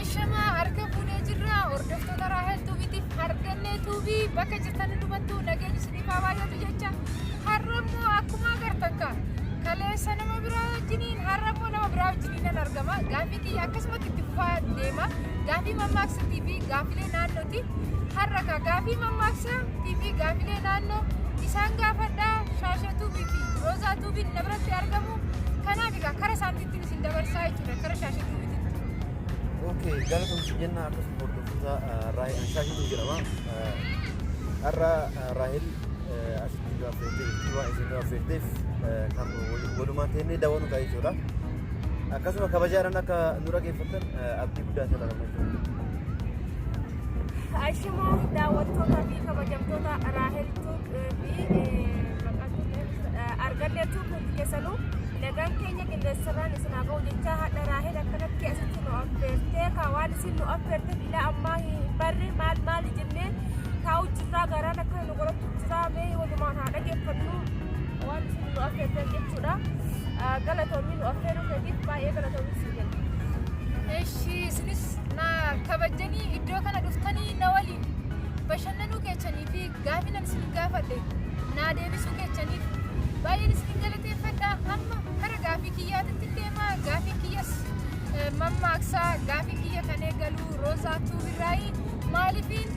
Ashamaa harka fuunee jirra hordoftoota Raahel Tuubiitiif argannee Tuubii bakka jirtan hundumattuu nageenyi isiniif haa baay'atu jecha har'a immoo akkuma agartan ka kaleessa nama biraa wajjiniin har'a immoo nama biraa wajjiniin nan argama gaafii kiyya akkasumatti itti fufaa deema gaafii mammaaksitii fi gaafilee naannooti har'a ka gaafii mammaaksaatii fi gaafilee naannoo isaan gaafadhaa Shaashee Tuubii fi Roozaa Tuubiin na biratti argamu kanaaf egaa kara isaaniitti isin dabarsaa jechuudha kara Shaashee Tuubiitti. Okay, galatoomsi jenna akkasuma hordoftoota Raahel Shaashitu jedhama. Har'a Raahel asitti nu affeertee jirti waan isin nu affeerteef kan walumaan teennee daawwannu ta'a jechuudha. Akkasuma kabajaadhaan akka nu dhageeffattan abdii guddaa isin qabna jechuudha. Ashamaa daawwattootaa fi kabajamtoota Raahel Tube fi argannee Tube hundi keessanuu nagaan keenya qilleensarraan isin haa ga'u jechaa hadha Raahel akkanatti asitti nu affeertee ka waan isin nu affeerteef ilaa ammaa hin barre maal maali jennee taa'u jirraa garaan akka nu qorattu jiraa mee walumaan haa dhageeffannu waan isin nu affeerteef jechuudha. Galatoomii nu affeeruu keetiif baay'ee galatoomii si jenna. Eshi isinis na kabajjanii iddoo kana dhuftanii na waliin bashannanuu keessanii fi gaafii nan isin gaafadhe naa deebisuu keessaniif baay'een isin galateeffadha. Amma kara gaafii kiyyaatitti deema. Gaafiin kiyyas mammaaksaa gaafii kiyya kan eegalu Roozaa Tuubirraayi maaliifiin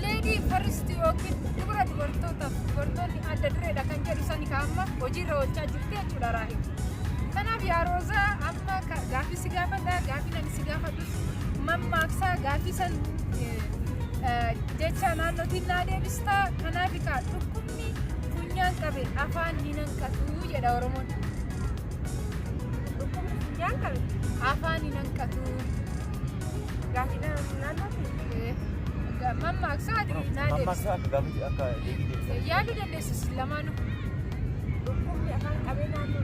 lady first yookiin dubara dubartootaaf dubartoonni adda dureedha kan jedhu sani ka amma hojiirra oolchaa jirti jechuudha Raahel. Kanaaf yaa Roozaa amma gaafii si gaafadha gaafii ani si gaafadhus mammaaksaa gaafii san jecha naannootiin naa deebistaa kanaaf kaa dhukkubni funyaan qabe afaan hin hanqatu jedha Oromoon. Dhukkubni funyaan qabe Afaan hin hanqatu. Gaafii naannooti. Mammaaksaa ati naa deebista. Mammaaksa akka gaafii akka deebii deebisan. Yaaluu dandeessis lamaanuu. Dhukkubni afaan qabee naannoo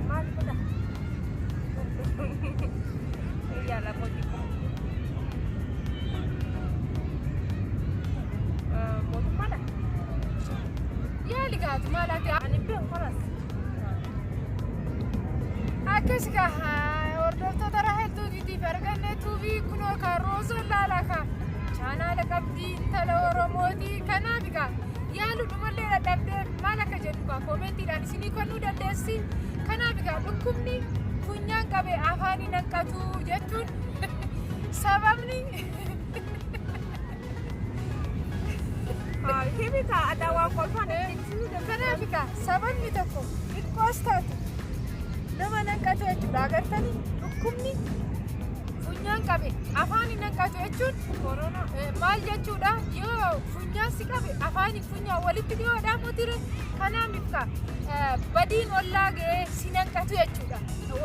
maal godha? Yaala hojii mootummaadha. Yaali gaatu maal ati Ani beeku kanas. Akkas gaa hordoftoota Raahel Tuubiitiif arganne Tuubii kunoo ka Roozaan laalaa ka chaanaala qabdii intala Oromooti kanaaf gaa yaalu dhumallee dadhabdee maal akka jedhu kaa koomentiidhaan isinii kennuu dandeessi kanaaf gaa dhukkubni funyaan qabe afaan hin hanqatu jechuun sababni Himi kaa adaa waan kolfaan itti Kanaaf egaa sababni tokko xiqqoos taatu nama nanqatu jechuudha. Agartanii dhukkubni funyaan qabe afaan hin hanqatu jechuun maal jechuudha? Yoo funyaan si qabe afaan funyaan walitti dhiyoodhaa mutire kanaaf ibsa badiin ollaa ga'ee si nanqatu jechuudha.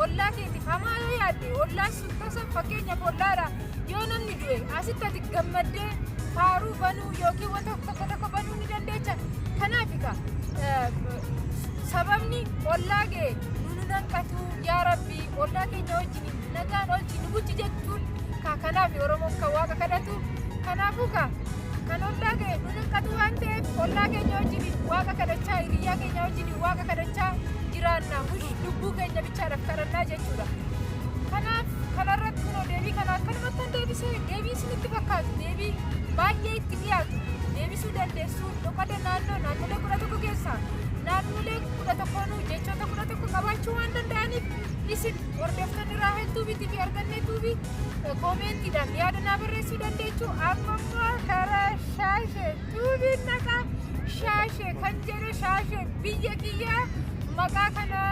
Ollaa keetiif hamaa yoo yaadde ollaan sun tasa fakkeenyaaf ollaadha yoo namni du'e asitti ati gammaddee faaruu banuu yookiin wanta tokko tokko banuu ni dandeecha. Kanaaf egaa sababni ollaa ga'e nu nu nanqatu yaa Rabbi ollaa keenya wajjin nagaan olchi nu bulchi jechuun ka kanaaf Oromoon kan waaqa kadhatu kanaafuu ka kan ollaa ga'e nu nanqatu waan ta'eef ollaa keenya wajjin waaqa kadhachaa hiriyyaa keenya wajjin waaqa kadhachaa jiraanna mush lubbuu keenya bichaadhaaf kadhannaa jechuudha. Kanaaf kanarratti kunoo deebii kana akkanumatti kan deebisee deebii isinitti fakkaatu deebii baay'ee itti dhiyaatu deebisuu dandeessu loqoda naannoo naannolee 11 keessaa naannolee 11nuu jechoota 11 qabaachuu waan danda'aniif isin hordoftoonni Raahel Tuubiitii fi Argannee Tuubii koomeentiidhaan yaada naa barreessuu dandeechu. Amma immoo karaa Shaashee Tuubiin naqa Shaashee kan jedhu Shaashee biyya kiyyaa maqaa kana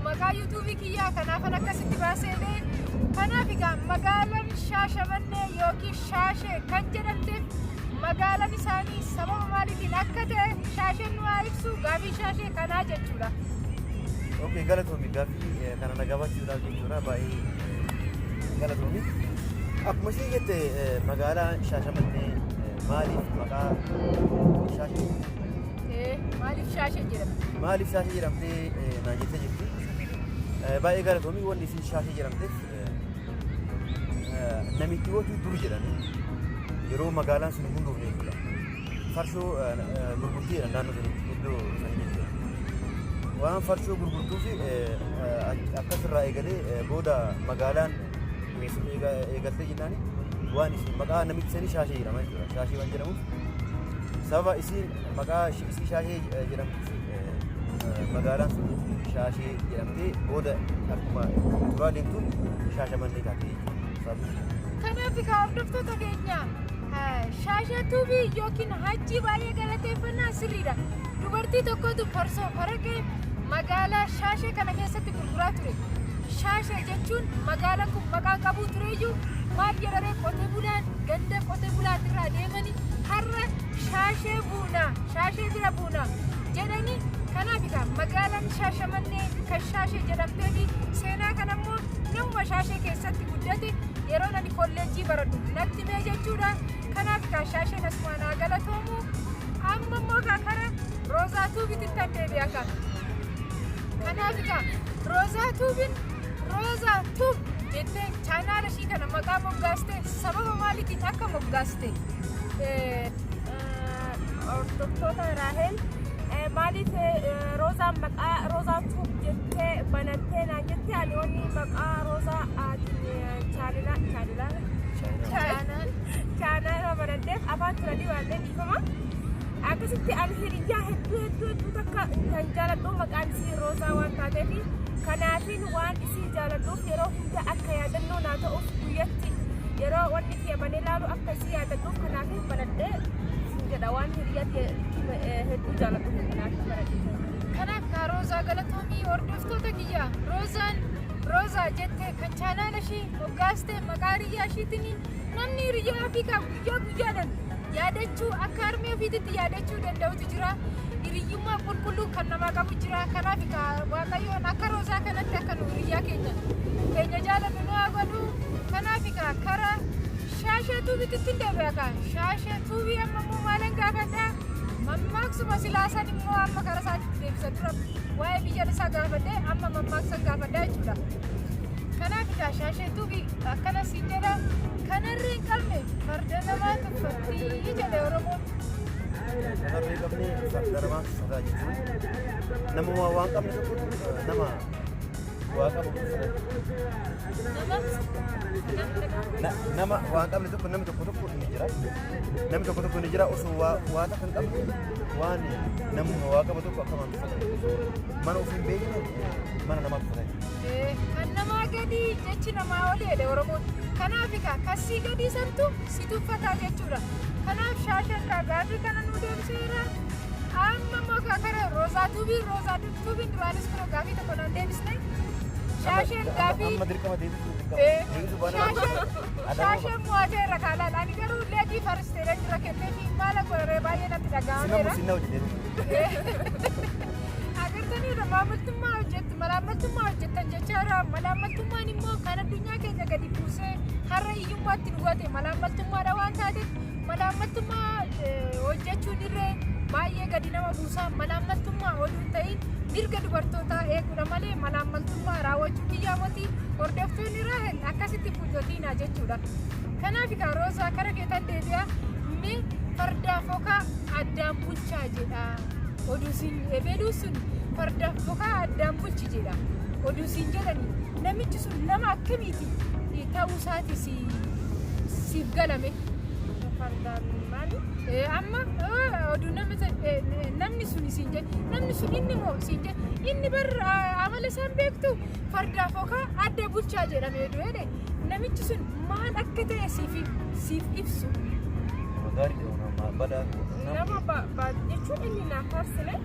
maqaa yuutuubii kiyyaa kanaafan akkasitti baaseedhe. Kanaaf egaa magaalaan Shaashamannee yookiin Shaashee kan jedhamteef magaalaan isaanii sababa maaliitiin akka ta'e Shaasheen nu haa ibsu gaafii Shaashee kanaa jechuudha. Okay, galatoomi gaaffii kana na gaafachuudhaaf jechuudha baay'ee galatoomi. Akkuma isheen jette magaalaan Shaashamannee maaliif maqaa Shaashee Maaliif Shaashee jedhamte? Maaliif Shaashee jedhamtee naan jettee jirti. Baay'ee galatoomi wanni isin Shaashee jedhamteef namitti watu dur jedhanii yeroo magaalaan sun hin hundoofne jechuudha. Farshoo gurgurtii jedhan naannoo sanitti iddoo sanii jechuudha. Waan farshoo gurgurtuu fi akkasirraa eegalee booda magaalaan Eegaltee jennaani waan isin maqaa namichi sanii Shaashee jedhama jechuudha. Shaashee waan jedhamuuf sababa isiin maqaa isii Shaashee jedhamtuuf magaalaan sun Shaashee jedhamtee booda akkuma turaa deemtuun Shaashamannee taate jechuudha. Kanaaf egaa hordoftoota keenya, Shaashee Tuubii yookiin Hajjii baay'ee galateeffannaa sirriidha. Dubartii tokkotu farsoo faraqee magaalaa Shaashee kana keessatti gurguraa ture. Shaashee jechuun magaalaan kun maqaa qabuu tureyyuu maal jedharee, qote bulaan ganda qote bulaatirraa deemanii har'a Shaashee buunaa, Shaashee bira buunaa jedhanii. Kanaaf egaa magaalaan Shaashamannee kan Shaashee jedhamtee fi seenaa kanammoo namuma Shaashee keessatti guddate yeroo ani kolleejjii baradhu natti mee jechuudha. Kanaaf egaa Shaasheen asumaan haa galatoomu. Amma immoo egaa kara Roozaa Tuubiitti tan deebi'a kan. Kanaaf egaa Roozaa Tuubiin Roozaa Tuub jettee chaanaala ishii kana maqaa moggaaste, sababa maaliitiin akka moggaaste? Hordoftoota Raahel, maaliif Roozaan maqaa Roozaa Tuub jettee banattee naan jette, ani wanni maqaa Roozaa chaanila chaanila chaanala banadheef afaan turanii waallee dhiifama. Akkasitti ani hiriyyaa hedduu hedduu hedduu takka kan jaaladhu maqaan isii Roozaa waan taateef, kanaafin waan isii jaaladhuuf yeroo hunda akka yaadannoo naa ta'uuf, guyyatti yeroo wanni kiyya banee laalu akka isii yaadadhuuf kanaafin banadhee jedha, waan hiriyyaa hedduu jaaladhuuf kanaafin banadhee. Kanaaf kaa Roozaa galatoomii. Hordoftoota kiyya, Roozaan Roozaa jettee kan chaanaala ishii moggaaste maqaa hiriyyaa ishiitiin, namni hiriyyaa ofii kan guyyaa guyyaadhaan yaadachuu akka harmee ofiititti yaadachuu danda'utu jira. Hiriyyummaa qulqulluu kan namaa qabu jira. Kanaaf egaa Waaqayyoon akka Roozaa kanatti akka nu hiriyyaa keenya keenya jaalannu nu haa godhu. Kanaaf egaa kara Shaashee Tuubiitti hin deebi'a kaa. Shaashee Tuubii amma immoo maalan gaafadhaa? Mammaaksuma silaasan immoo amma kara isaatitti deebisa. Dura waa'ee biyya isaa gaafadhee amma mammaaksan gaafadhaa jechuudha. Kanaaf egaa Shaashee Tuubii akkana siin jedha. Kanarree hin qabne farda namaa tuffattii jedhe Oromoon. Kanarree hin qabne farda namaa tuffataa jechuun nama waan qabne tokkotu nama waa qabu tuffata. Nama waan qabne tokko, namni tokko tokko ni jira. Namni tokko tokko ni jira, osoo waa takka hin qabne waan namuma waa qabu tokko akka waan tuffatan, osoo mana ofii hin beekne mana namaa tuffatan. Kan namaa gadi jechi namaa oli jedhe Oromoon. Kanaaf egaa kasii gadii santu si tuffataa jechuudha. Kanaaf Shaashan kaa gaafii kana nu deebiseera. Amma immoo kaa kara Roozaa Tuubii. Roozaa Tuubiin duraanis kun gaafii tokko naan deebisne. Shaasheen gaafii Amma dirqama deebisuu, dirqama deebisuu baana. Shaasheen mo'ateera kaalaal. Ani garuu lady first jedheen dura kenneefi maala godharee, baay'ee natti dhaga'ameera. Sinna hojjetee. Agartaniidha, maamiltummaa hojjettu, malaammaltummaa hojjettan jechaadha. Malaammaltummaan immoo kan addunyaa keenya gadi buusee har'a hiyyummaatti nu gate malaammaltummaadha waan taateef, malaammaltummaa hojjechuun irree baay'ee gadi nama buusaa. Malaammaltummaa oduu hin ta'in mirga dubartootaa eeguudha malee malaammaltummaa raawwachuu kiyyaa moti. Hordoftoonni Raahel akkasitti fuullotiinaa jechuudha. Kanaaf egaa Roozaa, kara keetan deebi'a. Mee fardaaf okaa addaan bulchaa jedha. Oduu siin ebeluu sun fardaaf okaa addaan bulchi jedha. Oduu siin jedhani namichi sun nama akkamiiti ta'uu isaati siif galame? Fardaan maali? Amma oduu namni sun siin jedhe, namni sun inni moo siin jedhe, inni bar amala isaan beektu fardaaf okaa adda bulchaa jedhame oduu jedhe, namichi sun maal akka ta'e siif ibsu. Gaariidha, nama badaa. Nama jechuun inni naaf faarsine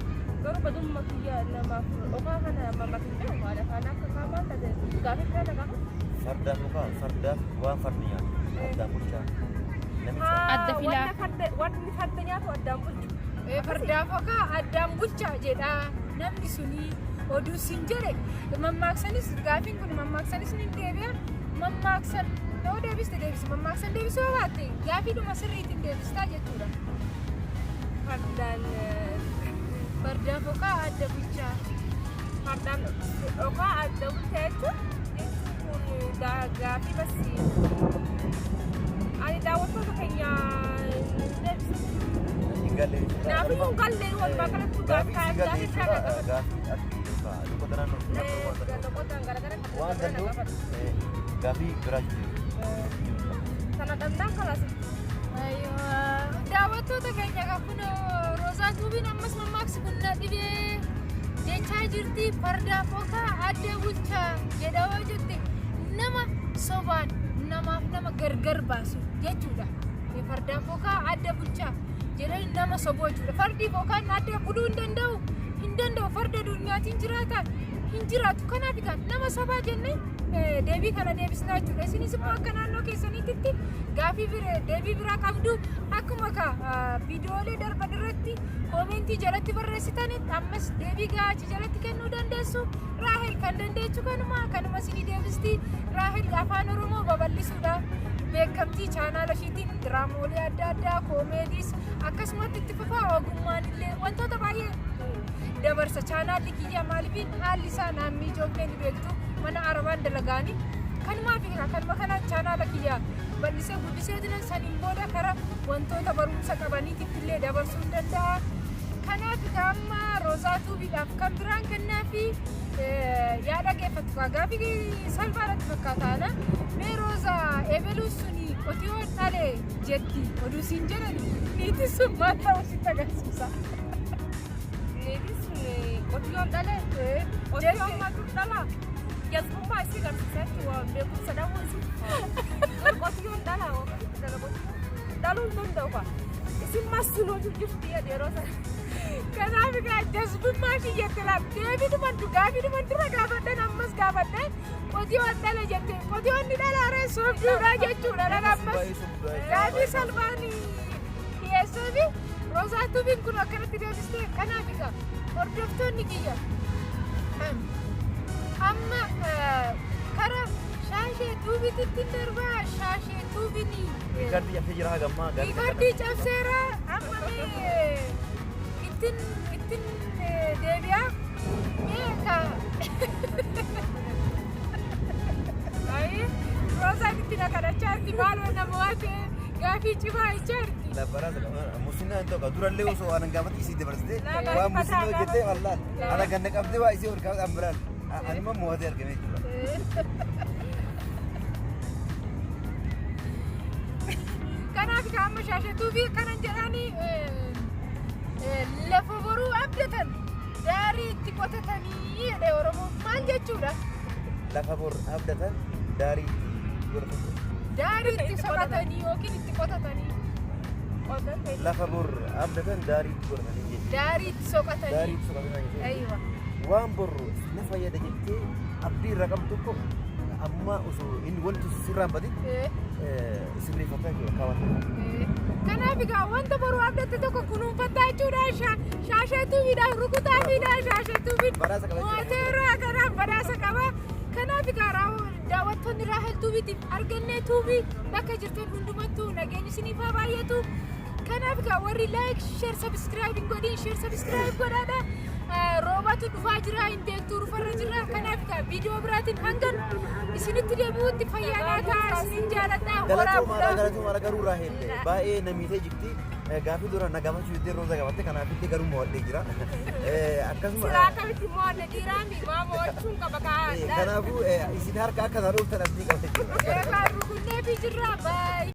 garuu badummaa kiyya namaaf okaa kana mamaaf hin beeku, haadha faana akka kaamaan taate gaafii biraa na gaafa. Fardaaf okaa, fardaaf waan fardi nyaatu addaan bulchaa. Namicha Adda filaa. Wanni farda nyaatu addaan bulchu. Fardaaf okaa addaan bulchaa jedha namni suni oduu siin jedhe. Mammaaksanis gaafiin kun mammaaksanis ni deebi'a. Mammaaksan yoo deebiste deebisi, mammaaksan deebisuu yoo baatte gaafiidhuma sirriitiin deebistaa jechuudha. Fardaan Fardaaf okaa adda bulchaa. Fardaan okaa adda bulcha jechuun kun gaafii basi ani daawwattoota keenya hin deebisu. Hin galle jechuudha. Naafuu hin galle, walumaa galatti Gaafii gaafii si galle gaafii jechuudha. biraa na gaafatu. Gaafii ati yookaan loqota naannoo Loqotaan garagara waan kan na danda'uuf gaafatu. Gaafii biraa jiru. Kana dhabnaan kalaas. Daawwattoota keenya kan kun Roozaa Tuubiin ammas mammaaksi kun na dhibee jechaa jirti. Fardaaf okaa adda bulchaa jedha yoo jette, nama sobaan namaaf nama gargar baasu jechuudha. Fardaaf okaa adda bulchaa jedhani nama soboo jechuudha. Fardiif okaan adda buluu hin danda'u. Hin danda'u, farda dunyaatiin jiraata hin jiraatu. Kanaaf egaa nama sobaa jennee deebii kana deebisnaa jechuudha. Isinis immoo akka naannoo keessaniitti gaafii deebii biraa qabdu akkuma ka viidiyoolee darban irratti koomentii jalatti barreessitanitti ammas deebii gahaa achi jalatti kennuu dandeessu. Raahel kan dandeechu kanuma isinii deebisti. Raahel afaan Oromoo babal'isuudha. Beekamtii chaanaala ishiitiin diraamoolee adda addaa, koomeediis akkasumatti itti fufaa, ogummaan illee wantoota baay'ee dabarsa. Chaanaalli kiyya maaliif haalli isaa naan mijoofnee ni beektu, mana arabaan dalagaanii kanumaa fi kanuma kanaan chaanaala kiyya bal'isee guddisee jiran saniin booda kara wantoota barumsa qabaniititti illee dabarsuu hin danda'a. Kanaaf amma Roozaa Tuubiidhaaf kan biraan kennaa fi yaa dhageeffattu gaafii salphaadhatti fakkaata ana. Mee Roozaa, ebeluu suni qotiyoo dhale jetti oduu siin jedhan, niitiin sun maal ta'uu sitti agarsiisa? Niitiin sun qotiyyoon dhale. Qotiyyoon maaltu dhala? Jazbummaa isii agarsiisa jechuudha. Beekumsa dhabuu isii. Qotiyyoon dhala. Dhala qotiyyoon. Dhaluu hin danda'u kaa. Isin massinuu jirti yeroo sana. Kanaaf egaa jazbummaa ishii jette laal, deebiidhuman gaafiidhuman dura gaafadhan ammas gaafadhan, qotiyoon dhala jette, qotiyoon ni dhala ree? Sobduudha jechuudha dhala ammas. Baay'ee sobduudha. Gaafii salphaan dhiyeessuufi Roozaa Tuubiin kun akkanatti deebistee. Kanaaf egaa hordoftoonni kiyya amma kara Shaashee Tuubiititti darbaa. Shaashee Tuubiin Riikardii cabsee jira hagammaa. Riikardii cabseera. Amma mee ittiin deebi'a. Mee ka ayi Roozaan itti na kadhachaa jirti, maaloo nama waa ta'e gaafii cimaa jechaa jirti. Labbaraas musliimaa hin ta'u, durallee osoo anan gaafatti isii dabarsitee Laa, waan musliimaa hojjettee wallaan ana ganna qabdee waa isii ol kaa'u an biraan anuma mo'atee argame jechuudha. Kanaaf ka amma Shaashee Tuubii kanan jedhani, lafa boruu abdatan daarii itti qotatanii jedhe Oromoo, maal jechuudha? Lafa bor abdatan daarii itti godhatan. Daarii itti soqatanii yookiin itti qotatanii. Qotan. Lafa bor abdatan daarii itti godhatanii jechuudha. Daarii itti soqatanii. Daarii itti soqatanii jechuudha. Aywa. Waan bor na fayyada jettee abdii irraa qabdu tokko amma osoo inni wanti sirraan badin sirreeffataa jechuudha kaawwata. Kanaaf egaa wanta boruu abdatte tokko kunuunfattaa jechuudha. Shaashee Tuubiidhaan rukutaa fiidha Shaashee Tuubiin. Badhaasa qaba jechuudha. Mooteera, kanaaf badhaasa qaba. Kanaaf egaa daawwattoonni Raahel Tuubiitiif argannee Tuubii bakka jirtan hundumattuu nageenyi isiniif haa baay'atu. Kanaaf egaa warri like, share, subscribe hin godhin, share, subscribe godhaadha. Roobatu dhufaa jira, hin beektuu, dhufarra jira. Kanaaf egaa viidiyoo biraatiin hangan isinitti deebi'utti fayyaa ta'aa, isinin jaaladha. Horaa Galatoomaadha. bulaa. Galatoomaadha, garuu Raahel baay'ee namiitee jirti. Gaafii dura na gaafachuu jettee Rooza gaafatte, kanaaf illee garuu mo'adhee jira. Akkasuma Silaa akkamitti mo'anne, dhiiraami maa mo'achuun qaba kaa. Kanaafuu isin harka akka na dhooftan abdii qaba jechuudha. Eegaa rukunnee fi jirra. Baay'ee.